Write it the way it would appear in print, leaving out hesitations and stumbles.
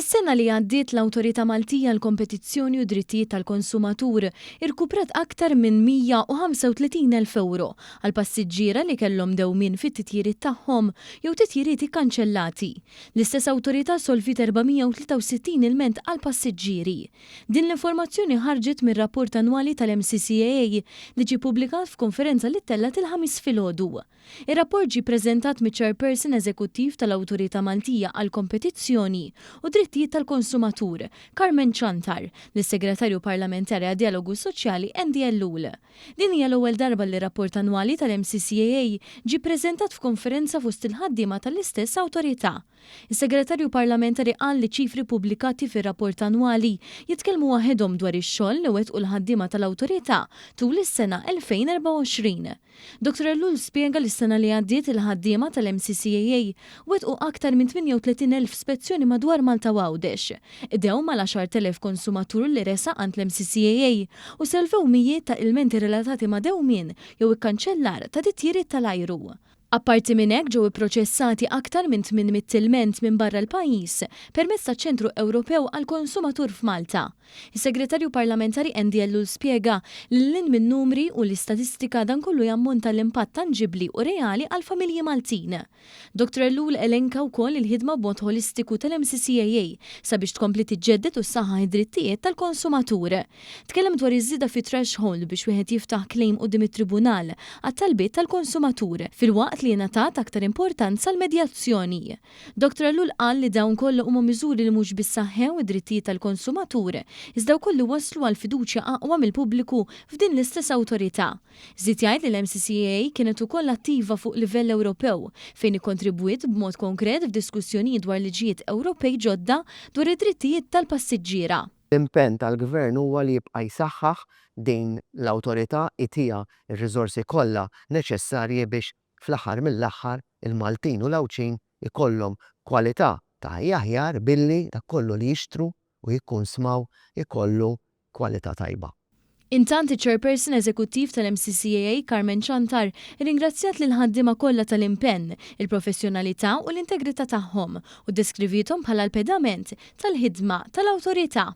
Fis-sena li għaddiet l-Awtorità Maltija għall-Kompetizzjoni u d-Drittijiet tal-Konsumatur irkuprat aktar minn 135,000 ewro għal passiġġiera li kellhom dewmien fit-titjiriet tagħhom jew titjiriet ikkanċellati. L-istess awtorità solviet 463 ilment għal passiġġieri. Din l-informazzjoni ħarġet mir-rapport annwali tal-MCCAA li ġie ppubblikat f'konferenza li ttellgħet il-Ħamis filgħodu. Ir-rapport ġie ppreżentat miċ-Chairperson Eżekuttiv tal-Awtorità Maltija għall-Kompetizzjoni u d-Drittijiet tal-Konsumatur, Carmen Ciantar, lis-Segretarju Parlamentari għad-Djalogu Soċjali Andy Ellul. Din hija l-ewwel darba li r-rapport annwali tal-MCCAA ġie ppreżentat f'konferenza fost il-ħaddiema tal-istess awtorità. Is-Segretarju Parlamentari qal li ċ-ċifri ppubblikati fir-rapport annwali jitkellmu waħedhom dwar ix-xogħol li wettqu l-ħaddiema tal-Awtorità tul is-sena 2024. Dottor Ellul spjega li s-sena li għaddiet il-ħaddiema tal-MCCAA wettqu aktar minn 38,000 spezzjoni madwar Malta u Għawdex, qdew mal-10,000 konsumatur li resaq għand l-MCCAA u solvew mijiet ta' ilmenti relatati ma' dewmien jew ikkanċellar ta' titjiriet tal-ajru. Apparti minn hekk ġew ipproċessati aktar minn 800 ilment minn barra l-pajjiż permezz taċ-Ċentru Ewropew għall-Konsumatur f'Malta. Is-Segretarju Parlamentari Andy Ellul spjega li lil hinn min-numri u l-istatistika dan kollu jammonta għal impatt tanġibbli u reali għall-familji Maltin. Dottor Ellul elenka wkoll il-ħidma b'mod ħolistiku tal-MCCAA sabiex tkompli tiġġedded u ssaħħaħ id-drittijiet tal-konsumatur. Tkellem dwar iż-żieda fit-threshold biex wieħed jiftaħ claim quddiem it-tribunal għat-talbiet tal-konsumatur, filwaqt li ingħatat aktar importanza l-medjazzjoni. Dottor Ellul qal li dawn kollha huma miżuri li mhux biss saħħew id-drittijiet tal-konsumatur, iżda wkoll li wasslu għal fiduċja aqwa mill-pubbliku f'din l-istess awtorità. Żied jgħid li l-MCCAA kienet ukoll attiva fuq livell Ewropew, fejn ikkontribwiet b'mod konkret f'diskussjonijiet dwar liġijiet Ewropej ġodda dwar id-drittijiet tal-passiġġiera. L-impenn tal-Gvern huwa li jibqa' jsaħħaħ din l-awtorità, itiha r-riżorsi kollha neċessarji biex fl-aħħar mill-aħħar il-Maltin u l-Għawdxin ikollhom kwalità ta' ħajja aħjar billi dak kollu li jixtru u jikkunsmaw ikollu kwalità tajba. Intant, iċ-Chairperson Eżekuttiv tal-MCCAA, Carmen Ciantar, irringrazzjat lill-ħaddiema kollha tal-impenn, il-professjonalità u l-integrità tagħhom u ddeskriviethom bħala l-pedament tal-ħidma tal-Awtorità.